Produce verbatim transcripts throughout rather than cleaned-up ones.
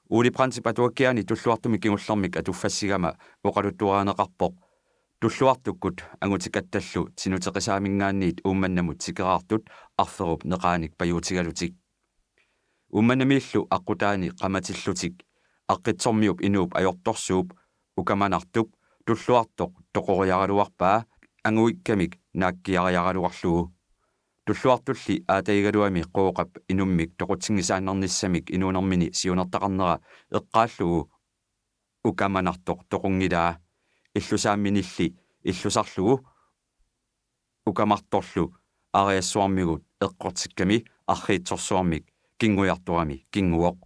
Ole Brandtip atuakkiaani Tulluartumi kingullermik atuffassigama oqaluttuarineqarpoq Tulluartukkut angutikattallu Tinuteqisaaminngaanniit Uummannamut tikeraartut arferup neqaanik pajuutigalutik. Uummannamiillu aqqutaani qamatillutik Aqqitsormiup inuup ajortorsuup Ukamanartup Tulluartoq toqoriaraluarpaa anguikkamik naakkiariaraluarlugu. Tulluartulli aatagigaluami Qooqap inummik toqutinngisaannarnissamik inuunermini siunertaqarnera eqqaallugu Ukamanartoq toqunngilaa, illusaamminilli illusarlugu Ukamartorlu aariassuarmigut eqqortikkami arriitsorsuarmik kinngujartorami kinnguvoq.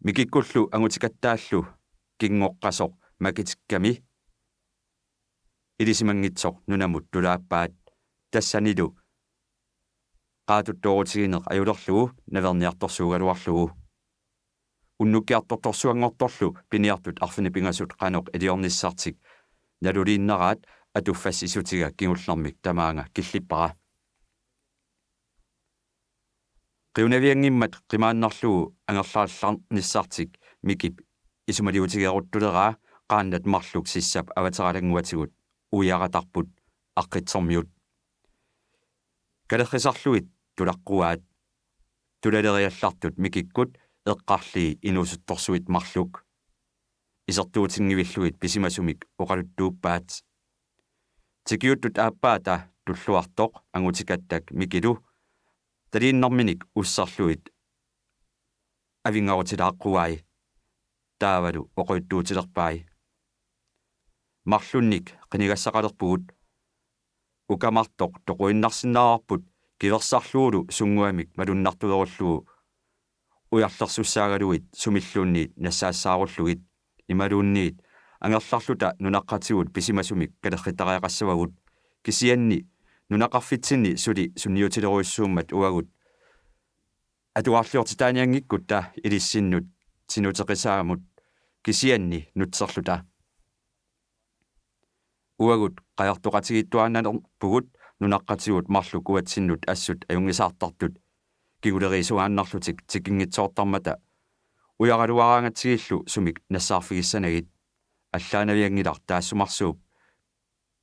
Mikikkullu angutikattaallu kinngoqqasoq makitikkami ilisimanngitsoq nunamut tulaappaat, tassanilu qaatuttoorutigineq ajulerlugu naverniartorsuugaluarlugu. Unnukkiartortorsuanngortorlu piniartut arfineq-pingasut qanoq iliornissartik naluliinnaraat atuffassissutiga kingullermik tamaanga killippara. Qiunavianngimmat qimaannarlugu angerlarnissartik Mikip isumaliutigeruttuleraa qaannat marluk sissap avateralannguatigut uiaratarput Aqqitsormiut. Kalerrisarlugit tulaqquaat. Tulaleriallartut Mikikkut eqqarlii inuusuttorsuit marluk. Isertuutinngivillugit pisimasumik oqaluttuuppaat. Tikiuttut aappaata Tulluartoq angutikattak Mikilu taliinnarminik usserlugit avinngarutilaaqqui. Taavalu oqaluttuutilerpai. Marlunnik qinigassaqalerpugut. Ukamartoq toquinnarsinnaavarput kiversarlugulu sunnguamik malunnartulerullugu ujarlersussaagaluit sumilluunniit nassaassaarullugu. Imaluunniit angerlarluta nunaqqatigut pisimasumik kalerrittariaqassavagut. Kisianni nunaqarfitsinni suli sunniutilerujussuummat uagut atuarliortitaanianngikkutta ilissinnut Tinuteqisaamut kisianni nutserluta. Uagut qajartoqatigiittuaannarpugut nunaqqatigut marluk uatsinnut assut ajunngisaartartut kinguleriisugaannarlutik tikinngitsoortarmata ujaraluaraangatsigillu sumik nassaarfigissanagit. Allaanavianngilaq taassumarsuup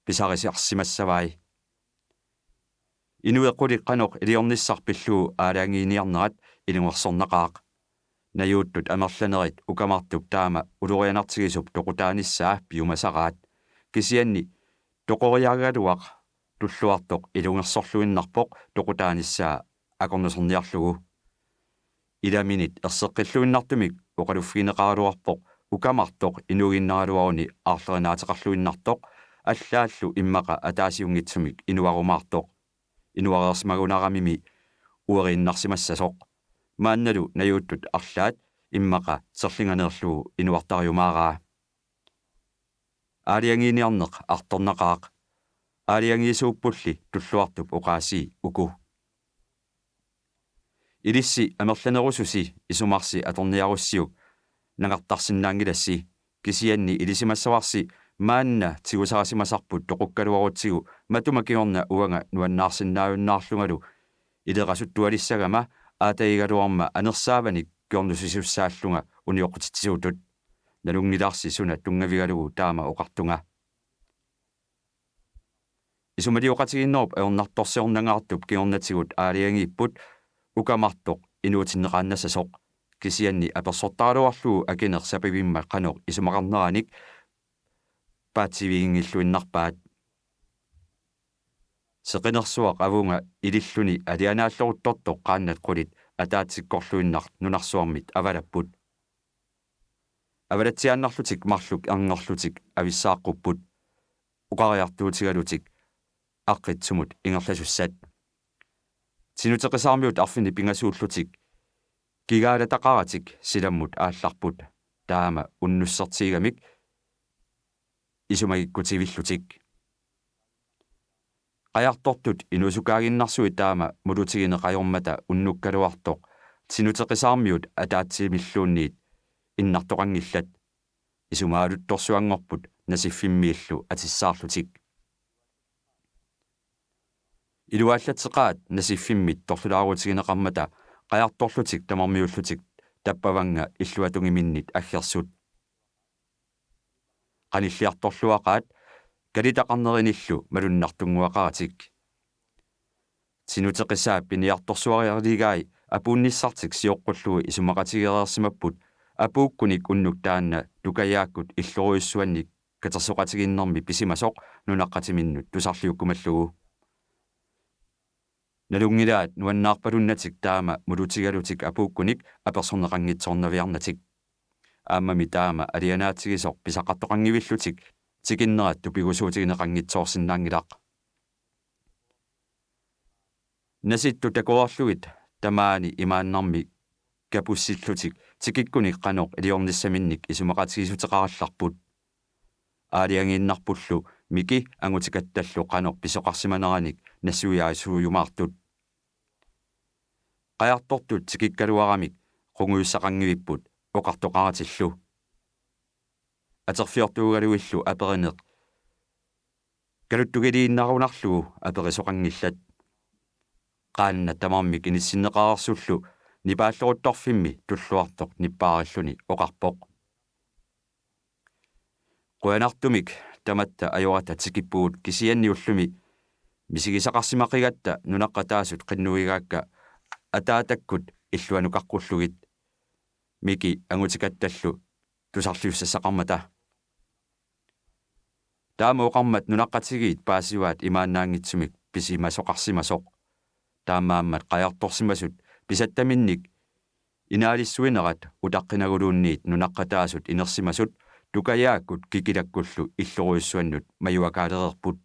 pisarisiarsimassavai. Inuit qulit qanoq iliornissaq pillugu aalajangiiniarnerat ilungersornaqaaq. Najuuttut amerlanerit Ukamartup taama ulorianartigisup toqutaanissaa piumasaraat. Kisianni toqoriaragaluaq Tulluartoq ilungersorluinnarpoq toqutaanissaa akornuserniarlugu. Ilaminit erseqqilluinnartumik oqaluffigineqaraluarpoq Ukamartoq inuuginnaraluaruni aarlerinaateqarluinnartoq, allaallu immaqa ataasiunngitsumik inuarumaartoq. Inuareersimagunaramimi ueriinnarsimassasoq. Maannalu najuuttut arlaat immaqa terlinganeerlugu inuartariumaaraa. Aalajangiiniarneq artornaqaaq. Aalajangiisuuppulli Tulluartup oqaasii uku: Ilissi amerlanerususi isumarsi atorniarussiuk nangartarsinnaanngilassi. Kisianni ilisimassavarsi maanna tigusarisimasarput toqukkaluarutsigu matuma kingorna uanga nuannaarsinnaajunnaarlungalu ilerasuttualissagama aatagigaluarma anersaavanik kingornussisussaallunga unioqqutitsisuutut. Nalunngilarsi suna tunngavigalugu taama oqartunga. Isumalioqatigiinnerup ajornartorsiornangaartup kingornatigut aalajangiipput Ukamartoq inuutinneqaannassasoq. Kisianni apersortaraluarlugu akineq sapivimmat qanoq isumaqarneranik paatsiviginngilluinnarpaat. Seqinersuaq avunga ililluni alianaalleruttortoq qaannat qulit ataatsikkorluinnaq nunarsuarmit avalapput. Avalatsiaannarlutik marluk erngerlutik avissaaqupput, oqariartuutigalutik Aqqitsumut ingerlasussat. Tinuteqisaarmiut arfineq-pingasuullutik kigaalataqaratik silammut aallarput, taama unnussertigigamik isumagikkutivillutik. Qajartortut inuusukaaginnarsuit taama mulutigineq ajormata unnukkaluartoq Tinuteqisaarmiut ataatsimilluunniit innartoqanngillat. Isumaaluttorsuanngorput Nasiffimmillu atissaarlutik. Iluallatseqaat Nasiffimmit torlulaarutigineqarmata qajartorlutik tamarmiullutik tappavannga illuatungiminnit aggersut. Qanilliartorluaqaat kalitaqarnerinillu malunnartunnguaqaratik. Tinuteqisaap piniartorsuariarligai apuunnissartik sioqqullugu isumaqatigeereersimapput apuukkunik unnuk taanna Tukajaakkut illorujussuannik katersoqatigiinnermi pisimasoq nunaqqatiminnut tusarliukkumallugu. Nalunngilaat nuannaarpalunnatik taama mulutigalutik apuukkunik apersorneqanngitsoornaviarnatik. Aammami taama alianaatigisoq pisaqartoqanngivillutik tikinnerat tupigusuutigineqanngitsoorsinnaanngilaq. Nasittut takoreerlugit tamaani imaannarmi kapussillutik tikikkunik qanoq iliornissaminnik isumaqatigiissuteqarallarput. Aalajangiinnarpullu Miki angutikattalu qanoq pisoqarsimaneranik nassuiaasuujumaartut. Qajartortut tikikkaluaramik qungujussaqanngivipput oqartoqaratillu. Aterfiortuugalugillu aperineq kaluttugiliinnarunarlugu aperisoqanngillat. Qaannat tamarmik inissinneqareersullu nipaalloruttorfimmi Tulluartoq nippaarilluni oqarpoq: Qujanartumik tamatta ajorata tikippugut, kisianni ullumi misigisaqarsimaqigatta nunaqqataasut qinnuigaakka ataatakkut illuanukaqqullugit. Miki angutikattalu tusarliussassaqarmata. Taama oqarmat nunaqqatigiit paasivaat imaannaanngitsumik pisimasoqarsimasoq. Taamaammat qajartorsimasut pisattaminnik inaalissuinerat utaqqinaguluunniit nunaqqataasut inersimasut Tukajaakkut Kikilakkullu illorujussuannut majuakaalereerput.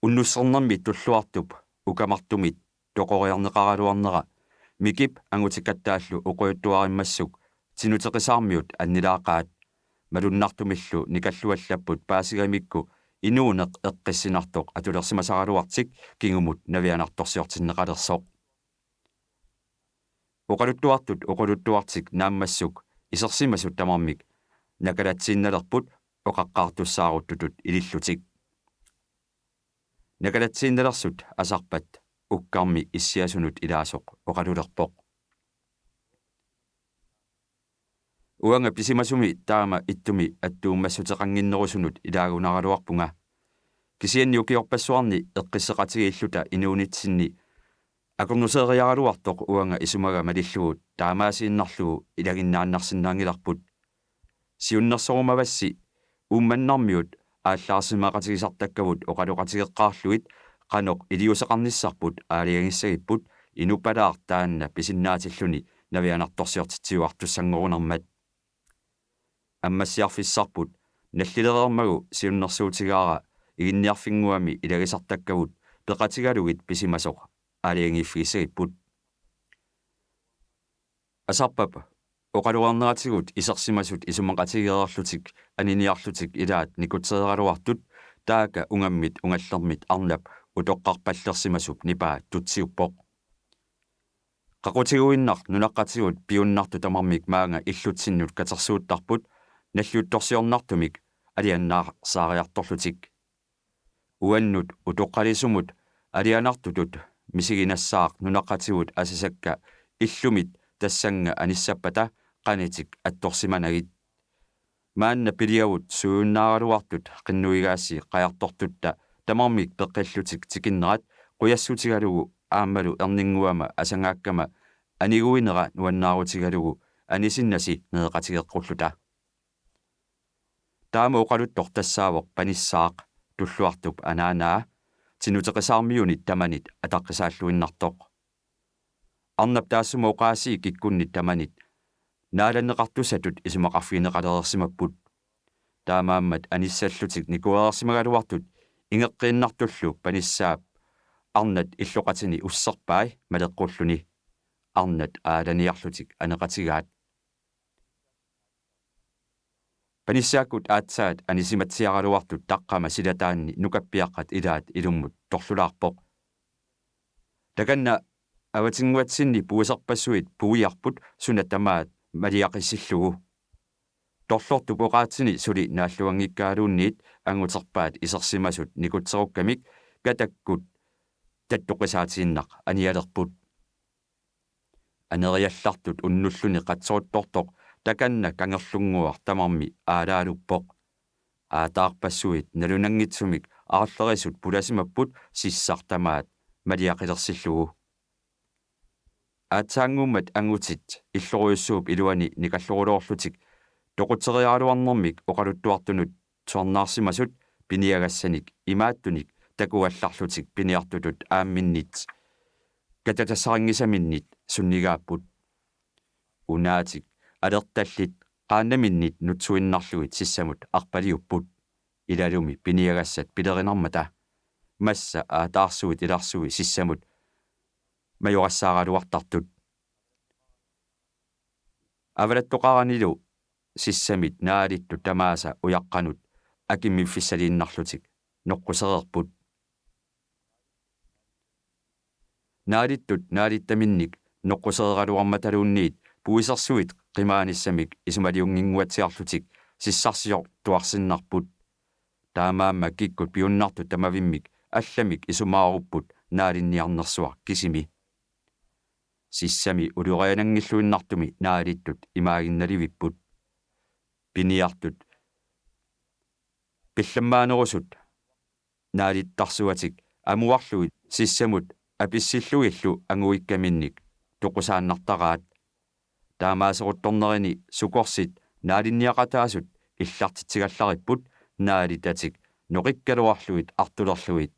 Unnussernermi Tulluartup ukamartumit toqoriarneqaraluarnera Mikip angutikattaallu oqaluttuarimmassuk Tinuteqisaarmiut annilaaqaat. Malunnartumillu nikalluallapput paasigamikku inuuneq eqqissinartoq atulersimasaraluartik kingumut navianartorsiortinneqalersoq. Oqaluttuartut oqaluttuartik naammassuk isersimasut tamarmik nakalatsiinnalerput oqaqqaartussaaruttutut ilillutik. Nakalatsiinnalersut Asarpat ukkarmi issiasunut ilaasoq oqalulerpoq: Uanga pisimasumi taama ittumi attuummassuteqannginnerusunut ilaagunaraluarpunga. Kisianni ukiorpassuarni eqqisseqatigiilluta inuunitsinni akornuseeriaraluartoq uanga isumaga malillugu taamaasiinnarlugu ilaginnaannarsinnaanngilarput. Siunnersorumavassi Uummannarmiut aallaarsimaqatigisartakkavut oqaloqatigeqqaarlugit qanoq iliuuseqarnissarput aalajangissagipput, inuppalaaq taanna pisinnaatilluni navianartorsiortitsiuartussanngorunermat. Ammassiarfissarput nallilereermagu siunnersuutigaara Iginniarfinnguami ilagisartakkavut peqatigalugit pisimasoq aalajangiiffigissagipput. Asarpap oqaloqarneratigut isersimasut isumaqatigeereerlutik aniniarlutik ilaat nikutsereeraluartut taaka ungammit ungallermit arnap utoqqarpallersimasup nipaa tutsiuppoq. Qaqutiguinnaq nunaqqatigut piunnartut tamarmik maanga illutsinnut katersuuttarput nalliuttorsiornartumik aliannaarsaariartorlutik. Uannut utoqqalisumut alianartutut misiginassaaq nunaqqatigut asasakka illumit tassannga anissappata qanitik attorsimanagit. Maanna piliavut suujunnaaraluartut qinnuigaassi qajartortutta tamarmik peqqillutik tikinnerat qujassutigalugu aammalu erninnguama asangaakkama aniguinera nuannaarutigalugu anisinnasi nereqatigeqqulluta. Taama oqaluttoq tassaavoq Panissaaq, Tulluartup anaanaa, Tinuteqisaarmiunit tamanit ataqqisaalluinnartoq. Arnap taassuma oqaasii kikkunnit tamanit naalanneqartussatut isumaqarfigineqalereersimapput. Taamaammat anissallutik nikuereersimagaluartut ingeqqiinnartullu Panissaap arnat illoqatini usserpai maleqqulluni. Arnat aalaniarlutik aneqatigaat. Panissaakkut aatsaat anisimatsiaraluartut taqqama silataanni nukappiaqqat ilaat ilummut torlulaarpoq. Takanna avatinnguatsinni puiserpassuit puiarput suna tamaat maliaqissillugu. Torlortup oqaatsini suli naalluanngikkaluunniit anguterpaat isersimasut nikutserukkamik katakkut tattoqisaatiinnaq anialerput. Aneriallartut unnulluni qatsoruttortoq takanna kangerlunnguaq tamarmi aalaaluppoq. Aataarpassuit nalunanngitsumik aarlerisut pulasimapput sissaq tamaat maliaqilersillugu. Aatsaannguummat angutit illorujussuup iluani nikalloruloorlutik toquteriaraluarnermik oqaluttuartunut suarnaarsimasut piniagassanik imaattunik takuallarlutik piniartutut aamminnit katatassarinngisaminnit sunnigaapput. Unaatik alertallit qaannaminnit nutsuinnarlugit sissamut arpaliupput. Ilalumi piniagassat pilerinarmata massa aataarsuit ilarsui sissamut majorassaaraluartartut. Avalattoqaranilu sissamit naalittut tamaasa ujaqqanut akimmiffissaliinnarlutik noqqusereerput. Naalittut naalittaminnik noqqusereeraluarmataluunniit puisersuit qimaanissamik isumaliunnginnguatsiarlutik sissarsiortuarsinnarput. Taamaammat kikkut piunnartut tamavimmik allamik isumaarupput naalinniarnersuaq kisimi. Sissami uloriananngilluinnartumi naalittut imaaginnalivipput. Piniartut pillammaannerusut naalittarsuatik amuarlugit sissamut apissillugillu anguikkaminnik toqusaannartaraat. Taamaaseruttornerini sukorsit naalinniaqataasut illartitsigallaripput naalittatik noqikkaluarlugit artulerlugit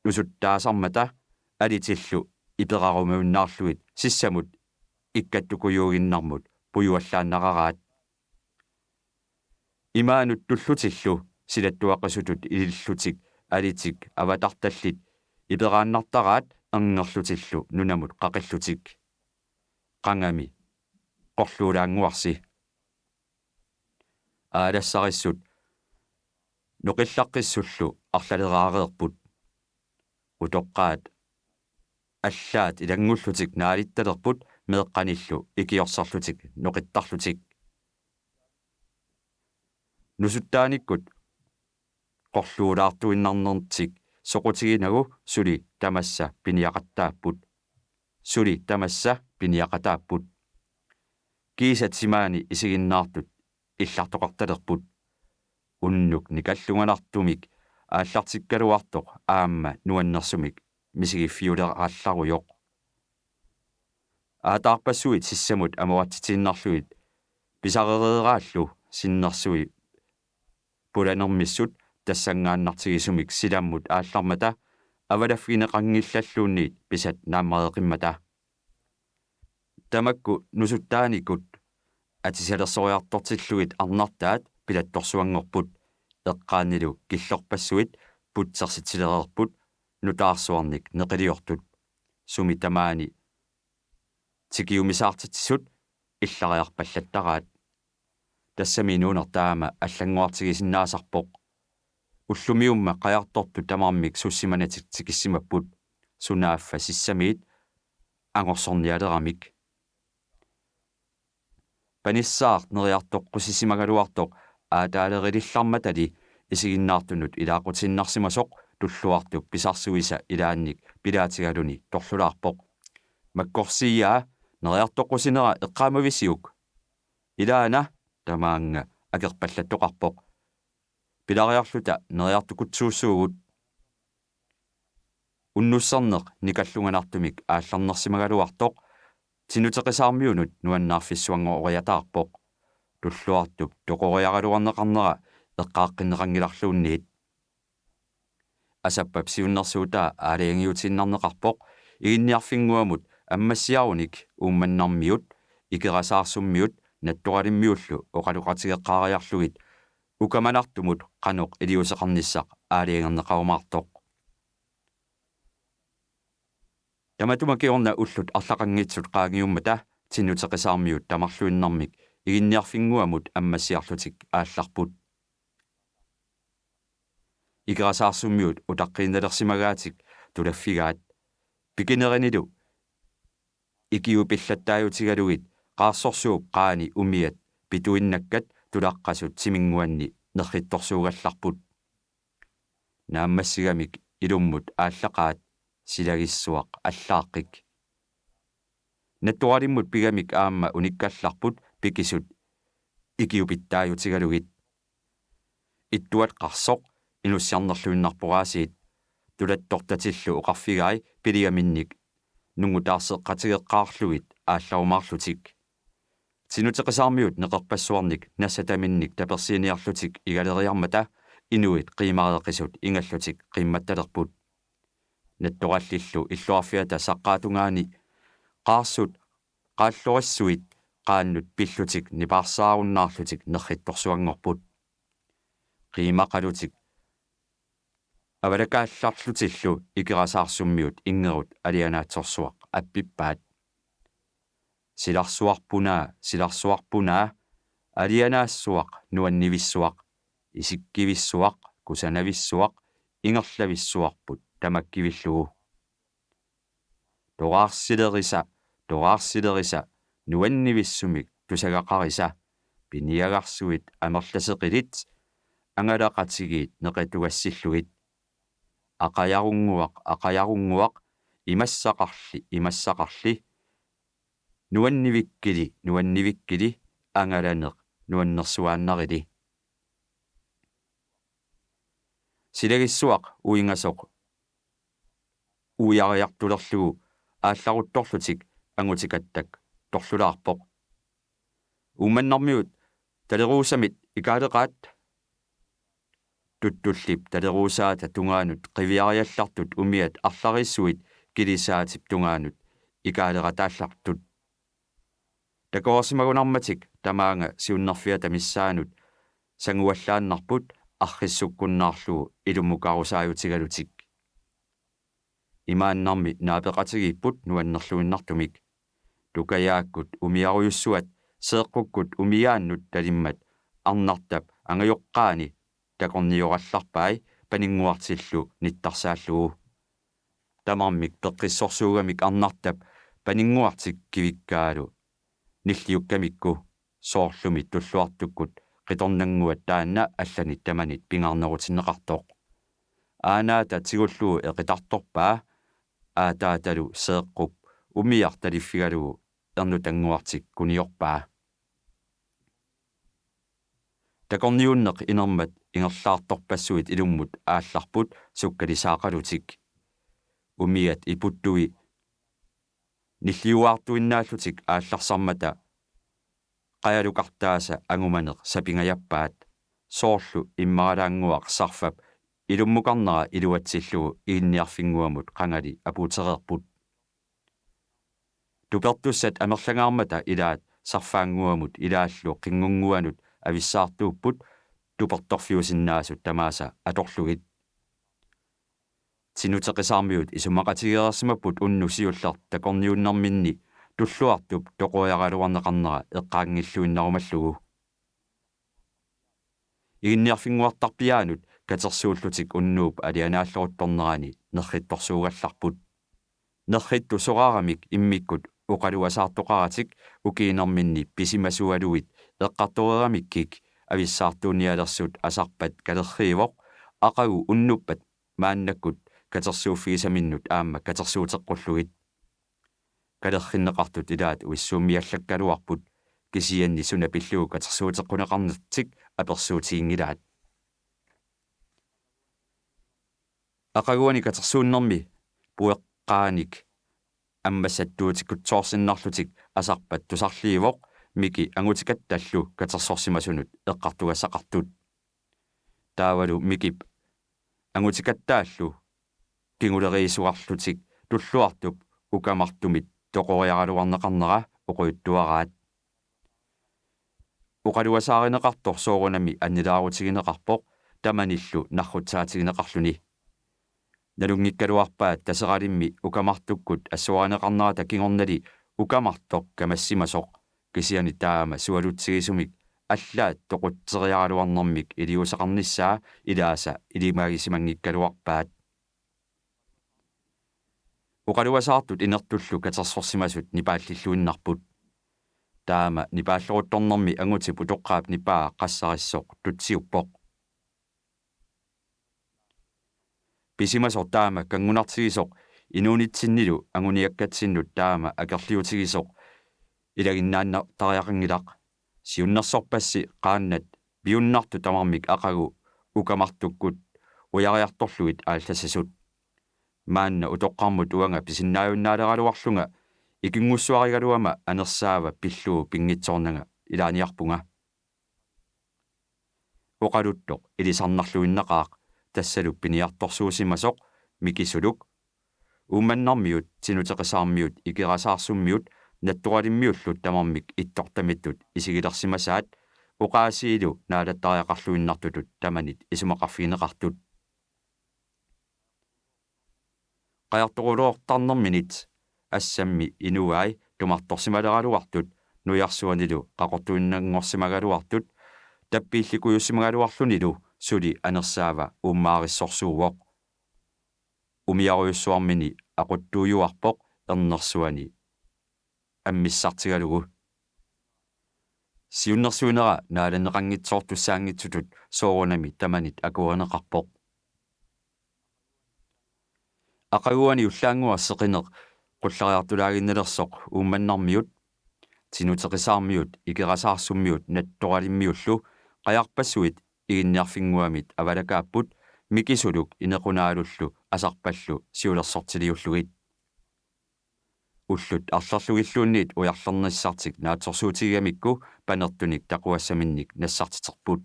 nusuttaasarmata alitillu iperarumiunnaarlugit sissamut ikkattukujuinnarmut pujuallaannararaat. Imaanut tullutillu silattuaqisutut ilillutik alitik avatartallit iperaannartaraat erngerlutillu nunamut qaqillutik. Qangami qorluulaannguarsi. Aalassarissut noqillaqqissullu arlaleraareerput. Utoqqaat allaat ilanngullutik naalittalerput meeqqanillu ikiorserlutik noqittarlutik. Nusuttaanikkut qorluulaartuinnarnertik soqutiginagu suli tamassa piniaqattaapput. Suli tamassa piniaqataapput. Kiisa timaani isiginnaartut illartoqartalerput. Unnuk nikallunganartumik aallartikkaluartoq aamma nuannersumik misigiffiuleraallarujoq. Aataarpassuit sissamut amoratsitiinnarlugit pisarereeraallu sinnersui pulanermissut tassanngaannartigisumik silammut aallarmata avalaffigineqanngillalluunniit pisat naammareqimmata. Tamakku nusuttaanikut atisalersoriartortillugit arnartaat pilattorsuanngorput, eqqaanilu killorpassuit putsersitsilereerput nutaarsuarnik neqiliortut. Sumi tamaani tikiumisaartitsisut illariarpallattaraat. Tassami inuuneq taama allanngorartigisinnaasarpoq. Ullumiumma qajartortut tamarmik sussimanatik tikissimapput, sunaaffa sissamiit angorsornialeramik. Panissaaq neriartoqqusisimagaluartoq aataalerilillarmatali isiginnaartunut ilaaqutiinnarsimasoq Tulluartup pisarsuisa ilaannik pilaatigaluni torlulaarpoq: Makkorsiiaa, neriartoqqusinera eqqaamavisiuk? Ilaana, tamaanga akerpallattoqarpoq. Pilariarluta neriartukutsuussuugut. Unnusserneq nikallunganartumik aallarnersimagaluartoq Tinuteqisaarmiunut nuannaarfissuanngoriataarpoq, Tulluartup toqoriaraluarneqarnera eqqaaqqinneqanngilarluunniit. Asappap siunnersuutaa aalajangiutiinnarneqarpoq Iginniarfinnguamut Ammassiarunik Uummannarmiut, Ikerasaarsummiut Nattoralimmiullu oqaloqatigeqqaariarlugit ukamanartumut qanoq iliuuseqarnissaq aalajangerneqarumaartoq. Tamatuma kingorna ullut arlaqanngitsut qaangiummata Tinuteqisaarmiut tamarluinnarmik Iginniarfinnguamut Ammassiarlutik aallarput. Ikerasaarsummiut utaqqiinnalersimagaatik tulaffigaat. Pikinerinilu ikiupillattaajutigalugit qaarsorsuup qaani umiat pituinnakkat tulaqqasut timinnguanni nerrittorsuugallarput. Naammassigamik ilummut aallaqaat silagissuaq allaaqqik. Nattoralimmut pigamik aamma unikkallarput pikisut ikiupittaajutigalugit. Ittuat qarsoq inussiarnerluinnarporaasiit tulattortatillu oqarfigai piligaminnik nungutaarseqqatigeqqaarlugit aallarumaarlutik. Tinuteqisaarmiut neqerpassuarnik nassataminnik tapersiiniarlutik igaleriarmata inuit qiimareqisut ingallutik qiimmattalerput. Nattorallillu illoqarfiata saqqaatungaani qaarsut qaallorissuit qaannut pillutik nipaarsaarunnaarlutik nerrittorsuanngorput. Qiimaqalutik avalakaallarlutillu Ikerasaarsummiut inngerut alianaatsorsuaq appippaat. Silarsuarpunaa, silarsuarpunaa, alianaassuaq, nuannivissuaq, isikkivissuaq, kusanavissuaq, ingerlavissuarput tamakkivillugu. Toraarsilerisa, toraarsilerisa, nuannivissumik tusagaqarisa, piniagarsuit amerlaseqilit, angalaqatigiit neqitugassillugit. Aqajarunnguaq, aqajarunnguaq, imassaqarli, imassaqarli, nuannivikkili, nuannivikkili, angalaneq nuannersuaannarili. Silagissuaq uingasoq uiariartulerlugu aallaruttorlutik angutikattak torlulaarpoq. Uummannarmiut taleruusamit ikaaleqaat. Tuttullip taleruusaata tungaanut qiviariallartut umiat arlariissuit kilisaatip tungaanut ikaalerataallartut. Takoorsimagunarmatik tamaanga siunnerfiata missaanut sanguallaannarput arrissukkunnaarlugu ilummukarusaajutigalutik. Imaannarmi naapeqatigiipput nuannerluinnartumik. Tukajaakkut umiarujussuat seeqqukkut umiaannut talimmat arnartap angajoqqaani takorniorallarpai paninnguartillu nittarsaallugu. Tamarmik peqqissorsuugamik arnartap paninnguartik kivikkaalu nilliukkamikku, soorlumi Tulluartukkut qitornannguat taanna allanit tamanit pingaarnerutinneqartoq. Aanaata tigullugu eqitartorpaa, aataatalu seeqqup umiaq taliffigalugu ernutannguartik kuniorpaa. Takorniunneq inermat ingerlaartorpassuit ilummut aallarput sukkalisaaqalutik. Umiat iputtui nilliuaartuinnaallutik aallarsarmata qajalukartaasa angumaneq sapingajappaat, soorlu immaralaannguaq sarfap ilummukarnera iluatsillugu Iginniarfinnguamut qangali apuutereerput. Tupertussat amerlangaarmata ilaat sarfaannguamut ilaallu qinngunnguanut avissaartuupput tupertorfiusinnaasut tamaasa atorlugit. Tinuteqisaarmiut isumaqatigereersimapput unnuk siulleq takorniunnerminni Tulluartup toqoriaraluarneqarnera eqqaanngilluinnarumallugu. Iginniarfinnguartarpiaanut katersuullutik unnuup alianaalleruttornerani nerrittorsuugallarput. Nerrittut soraramik immikkut oqaluasaartoqaratik ukiinerminni pisimasualuit eqqartoreeramikkik avissaartuunialersut Asarpat kalerriivoq, aqagu unnuppat maannakkut katersuuffigisaminnut aamma katersuuteqqullugit. Kalerrinneqartut ilaat uissuummiallakkaluarput, kisianni suna pillugu katersuuteqquneqarnertik apersuutiginngilaat. Aqaguani katersuunnermi pueqqaanik ammassattuutikutsoorsinnarlutik Asarpat tusarliivoq Miki angutikattallu katersorsimasunut eqqartugassaqartut. Taavalu Mikip angutikattaallu kinguleriisuarlutik Tulluartup ukamartumit toqoriaraluarneqarnera oqujuttuaraat. Oqaluasaarineqartoq soorunami annilaarutigineqarpoq tamanillu narrutsaatigineqarluni. Nalunngikkaluarpaat Taseralimmi ukamartukkut assuarineqarnerata kingornali ukamartoq kamassimasoq, kisianni taama sualutsigisumik allaat toqutseriaraluarnermik iliuuseqarnissaa ilaasa ilimagisimanngikkaluarpaat. Oqaluasaartut inertullu katersorsimasut nipaallilluinnarput. Taama nipaalleruttornermi angutip utoqqaap nipaa qassarissoq tutsiuppoq. Pisimasoq taama kanngunartigisoq Inuunitsinnilu anguniakkatsinnut taama akerliutigisoq ilaginnaannartariaqanngilaq. Siunnersorpassi qaannat piunnartut tamarmik aqagu Ukamartukkut ujariartorlugit aallassasut. Maanna utoqqarmut uanga pisinnaajunnaalegaluarlunga ikinngussuarigaluama anersaava pillugu pinngitsoornanga ilaaniarpunga. Oqaluttoq ilisarnarluinnaqaaq tassalu piniartorsuusimasoq Mikisuluk. Uummannarmiut, Tinuteqisaarmiut, Ikerasaarsummiut, Nattoralimmiullu tamarmik ittortamittut isigilersimasaat oqaasiilu naalattariaqarluinnartutut tamanit isumaqarfigineqartut. Qajartorulortarnerminit assammi inuai tumartorsimaleraluartut nujarsuanilu qaqortuinnanngorsimagaluartut tappiillikujussimagaluarlunilu suli anersaava uummaarissorsuuvoq. Umiarujussuarmini aquttuujuarpoq ernersuani ammissartigalugu. Siunnersuinera naalanneqanngitsoortussaanngitsutut soorunami tamanit akuerineqarpoq. Aqaguani ullaannguaq seqineq qullariartulaaginnalersoq Uummannarmiut, Tinuteqisaarmiut, Ikerasaarsummiut Nattoralimmiullu qajarpassuit Iginniarfinnguamit avalakaapput Mikisuluk Inequnaalullu Asarpallu siulersortiliullugit. Ullut arlerlugilluunniit ujarlernissartik naatsorsuutigigamikku panertunik taquassaminnik nassartiterput.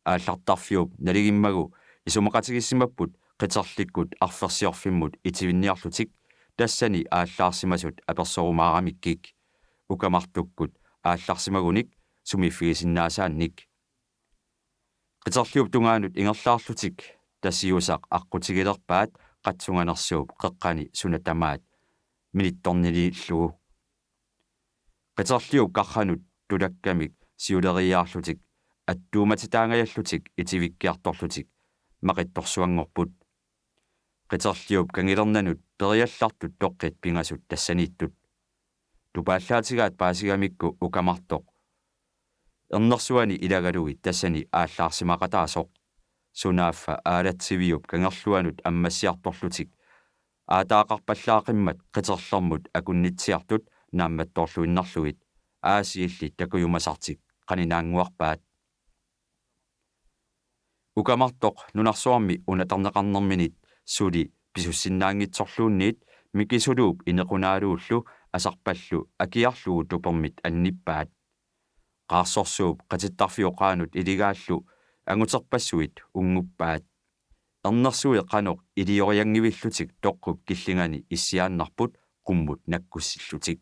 Aallartarfiup naligimmagu isumaqatigiissimapput qiterlikkut arfersiorfimmut itivinniarlutik tassani aallaarsimasut apersorumaaramikkik Ukamartukkut aallarsimagunik sumiiffigisinnaasaannik. Qiterliup tungaanut ingerlaarlutik Tasiusaq aqqutigilerpaat qatsunganersuup qeqqani suna tamaat minittorniliillugu. Qiterliup qarranut tulakkamik siuleriiaarlutik attuumatitaangajallutik itivikkiartorlutik maqittorsuanngorput. Qiterliup kangilernanut periallartut toqqit pingasut tassaniittut. Tupaallaatigaat paasigamikku Ukamartoq ernersuani ilagalugit tassani aallaarsimaqataasoq. Sunaaffa aalatsiviup kangerluanut ammassiartorlutik aataaqarpallaaqimmat qiterlermut akunnitsiartut naammattoorluinnarlugit aasiilli takujumasartik qaninaannguarpaat. Ukamartoq nunarsuarmi unatarneqarnerminit suli pisussinnaanngitsorluunniit Mikisuluup Inequnaaluullu Asarpallu akiarlugu tupermit annippaat. Qaarsorsuup qatittarfioqaanut iligaallu anguterpassuit unnguppaat. Ernersui qanoq iliorianngivillutik toqqup killingani issiaannarput qummut nakkussillutik.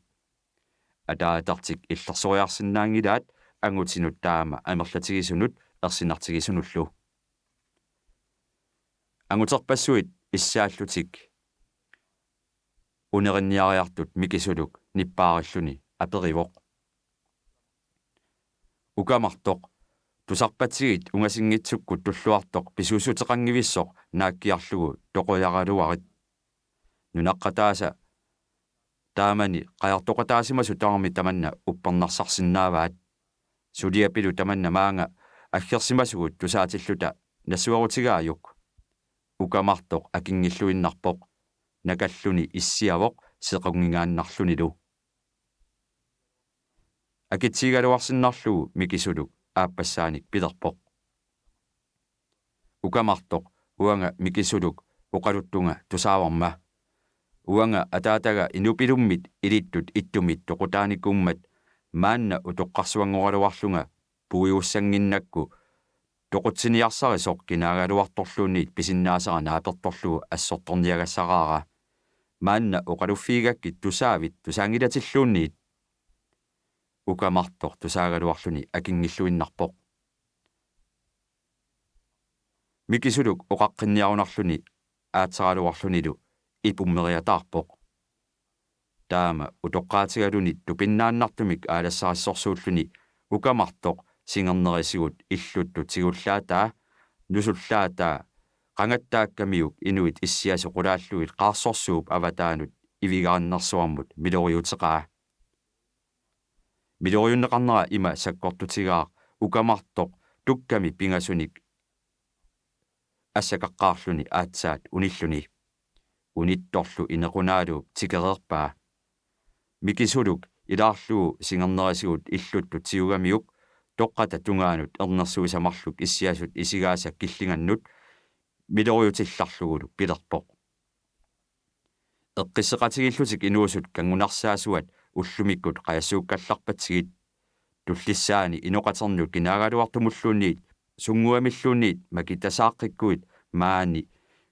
Ataatartik illersoriarsinnaanngilaat angutinut taama amerlatigisunut ersinartigisunullu. Anguterpassuit issaallutik unerinniariartut Mikisuluk nippaarilluni aperivoq: Ukamartoq, tusarpatsigit ungasinngitsukkut tulluartoq pisuussuteqanngivissoq naakkiarlugu toqujaraluarit. Nunaqqataasa taamani qajartoqataasimasut tamarmik tamanna uppernarsarsinnaavaat. Suliapilu tamanna maanga aggersimasugut tusaatilluta nassuerutigaajuk. Ukamartoq akinngilluinnarpoq, nakalluni issiavoq sequnngingaannarlunilu. Akitsigigaluarsinnarlugu Mikisuluk aappassaanik pilerpoq: Ukamartoq, uanga Mikisuluk oqaluttunga tusaavarma. Uanga ataataga inupilummit ilittut ittumit toqutaanikuummat maanna utoqqarsuanngoraluarlunga puigussannginnakku toqutsiniarsarisoq kinaagaluartorluunniit pisinnaasera naapertorlugu assortorniagassaraara. Maanna oqaluffigigakkit tusaavit tusaanngilatilluunniit. Ukamartoq tusaagaluarluni akinngilluinnarpoq. Mikisuluk oqaqqinniarunarluni aatseraluarlunilu ipummeriataarpoq. Taama utoqqaatigaluni tupinnaannartumik aalassarissorsuulluni Ukamartoq singernerisigut illuttut tigullaataa nusullaataa qangattaakkamiuk inuit issiasut qulaallugit qaarsorsuup avataanut ivigarinnersuarmut miloriuteqaa. Miloriunneqarnera ima sakkortutigaaq Ukamartoq tukkami pingasunik assakaqqaarluni aatsaat unilluni. unittorlu Inequnaaluup tikereerpaa. Mikisuluk ilaarlugu singernerisigut illuttut siugamiuk toqqata tungaanut ernersuisa marluk issiasut isigaasa killingannut miloriutillarlugulu pilerpoq: Eqqisseqatigiillutik inuusut kanngunarsaasuat ullumikkut qajassuukkallarpatsigit. Tullissaani inoqaternut kinaagaluartumulluunniit sunnguamilluunniit makitassaaqqikkuit maani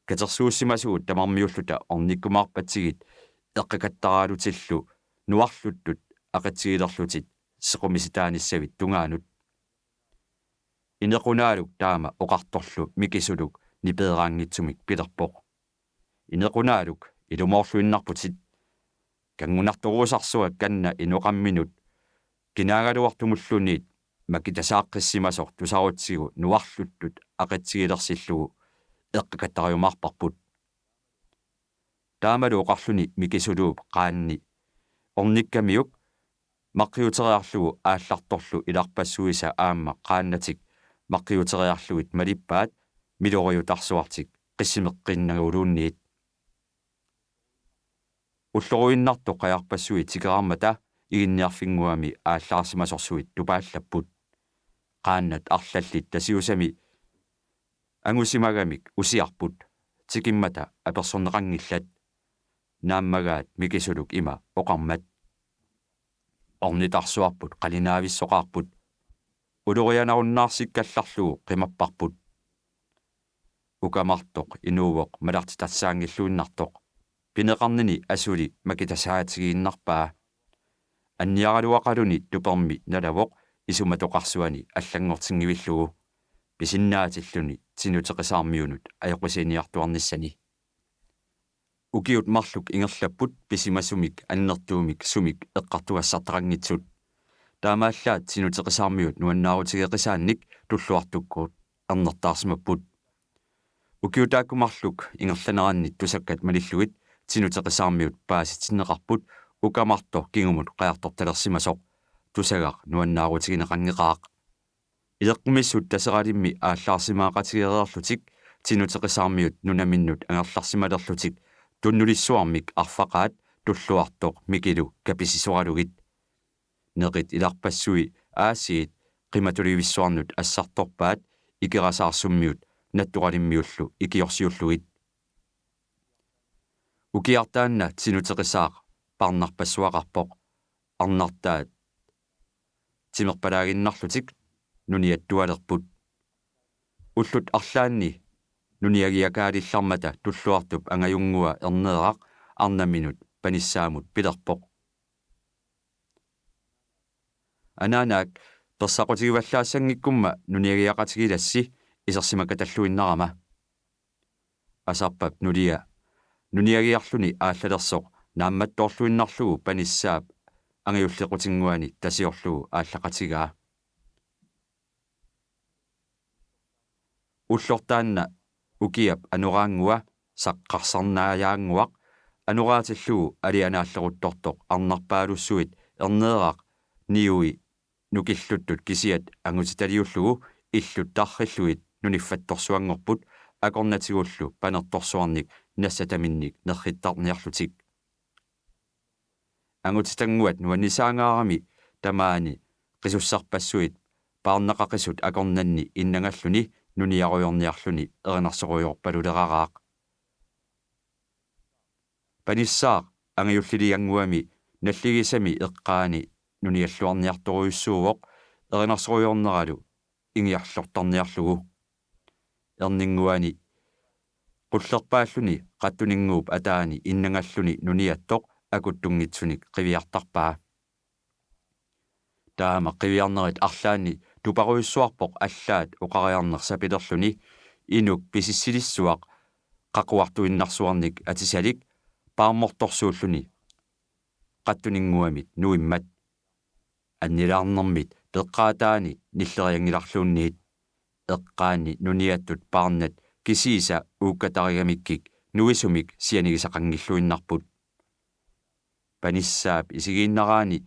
katersuussimasugut tamarmiulluta ornikkumaarpatsigit eqqakattaraalutillu nuarluttut aqitsigilerlutit sequmisitaanissavit tungaanut. Inequnaaluk taama oqartorlu Mikisuluk nipeeraanngitsumik pilerpoq: Inequnaaluk, ilumoorluinnarputit. Kanngunartoruusarsuakkanna inoqamminut kinaagaluartumulluunniit makitassaaqqissimasugut tusarutsigu nuarluttut aqitsigilersillugu eqqakattariumaarparput. Taamalu oqarluni Mikisuluup qaanni ornikkamiuk maqqiuteriarlugu aallartorlu ilarpassuisa aamma qaannatik maqqiuteriarlugit malippaat miloriutarsuartik qissimeqqinnaguluunniit. Ulloruinnartoq qajarpassui tikeraarmata Iginniarfinnguami aallaarsimasorsuit tupaallapput. Qaannat arlallit tasiusami angusimagamik usiarput, tikimmata apersorneqanngillat. Naammagaat Mikisuluk ima oqarmat: Ornitarsuarput qalinaavissoqaarput. Ulorianarunnaarsakkallarlugu qimapparput. Ukamartoq inuuvoq malartitassaanngilluinnartoq. Pineqarnini asuli makitasaatigiinnarpaa. Anniaraluaqaluni tupermi nalavoq isumatoqarsuani allanngortinngivillugu, pisinnaatilluni Tinuteqisaarmiunut ajoqusiiniartuarnissani. Ukiut marluk ingerlapput pisimasumik annertuumik sumik eqqartugassartaqanngitsut. Taamaallaat Tinuteqisaarmiut nuannaarutigeqisaannik Tulluartukkut ernertaarsimapput. Ukiut taakku marluk ingerlaneranni tusakkat malillugit Tinuteqisaarmiut paasitinneqarput Ukamartoq kingumut qajartortalersimasoq. Tusagaq nuannaarutigineqanngeqaaq. Ileqqumissut Taseralimmi aallaarsimaaqatigeereerlutik Tinuteqisaarmiut nunaminnut angerlarsimalerlutik Tunnulissuarmik arfaqaat Tulluartoq Mikilu kapisisoralugit. Neqit ilarpassui aasiit qimatulivissuarnut assartorpaat Ikerasaarsummiut Nattoqalimmiullu ikiorsiullugit. Ukiartaanna Tinuteqisaaq paarnarpassuaqarpoq. Arnartaat timerpalaaginnarlutik nuniattualerput. Ullut arlaanni nuniagiakaalillarmata Tulluartup angajunngua Erneeraq arnaminut Panissaamut pilerpoq: Anaanaak, persaqqutigivallaassanngikkumma nuniagiaqatigilassi isersimakatalluinnarama. Asarpap nulia nuniagiarluni aallalersoq naammattoorluinnarlugu Panissaap angajullequtinnguani tasiorlugu aallaqatigaa. Ullortaanna ukiap anoraanngua saqqarsarnaajaannguaq anoraatillugu alianaalleruttortoq arnarpaalussuit Erneeraq niui nukilluttut kisiat angutitaliullugu illut tarrillugit nuniffattorsuanngorput akornatigullu panertorsuarnik nassataminnik nerrittarniarlutik. Angutitannguat nuannisaangaarami tamaani qisussarpassuit paarnaqaqisut akornanni innangalluni nuniarujoorniarluni erinarsorujoorpaluleraraaq. Panissaaq angajulliliannguami nalligisami eqqaani nunialluarniartorujussuuvoq erinarsorujoorneralu ingiarlortarniarlugu. Erninnguani qullerpaalluni qattuninnguup ataani innangalluni nuniattoq akuttunngitsunik qiviartarpaa. Taama qiviarnerit arlaanni tuparujussuarpoq allaat oqariarneq sapilerluni inuk pisissilissuaq qaquartuinnarsuarnik atisalik paarmortorsuulluni qattuninnguamit nuimmat. Annilaarnermit peqqaataani nillerianngilarluunniit. Eqqaanni nuniattut paarnat kisiisa uukkatarigamikkik nuisumik sianigisaqanngilluinnarput. Panissaap isigiinnaraani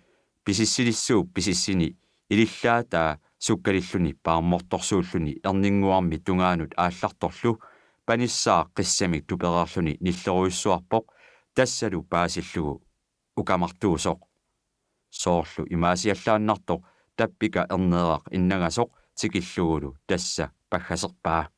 pisissilissuup pisissini ilillaataa sukkalilluni paarmortorsuulluni erninnguarmi tungaanut aallartorlu panissaaq qissamik tupereerluni nillerujussuarpoq, tassalu paasillugu ukamartuusoq. Soorlu imaasiallaannartoq tappika erneeraq innangasoq tikillugulu tassa paggaserpaa.